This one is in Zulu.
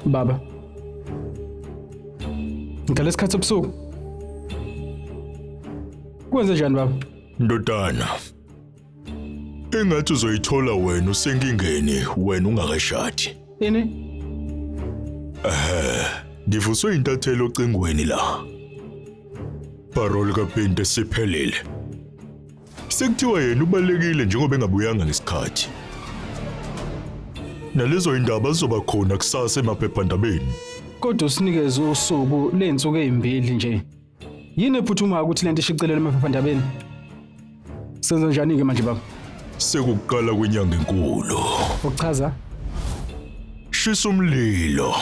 Baba. Ngalesikhathi ebusuku. Kwenze njani baba? Ndodana. Engathi uzoyithola wena usenkingeni wena ungakashadi. Ini? Eh, ngivuswe intatheli ocingweni la. Parole kaPinte siphelile. Sekuthiwa yena ubalekile njengoba engabuyanga ngesikhathi. Nalezo indaba zizoba khona kusasa emaphephandabeni. Kodwa usinikeze usuku ley'nsuku ey'mbili nje. Yini ephuthumayo ukuthi lento ishicilelwe emaphephandabeni? Senza njani-ke manje baba? Sekuqala kwenyanga enkulu. Ukuchaza? Shisa umlilo.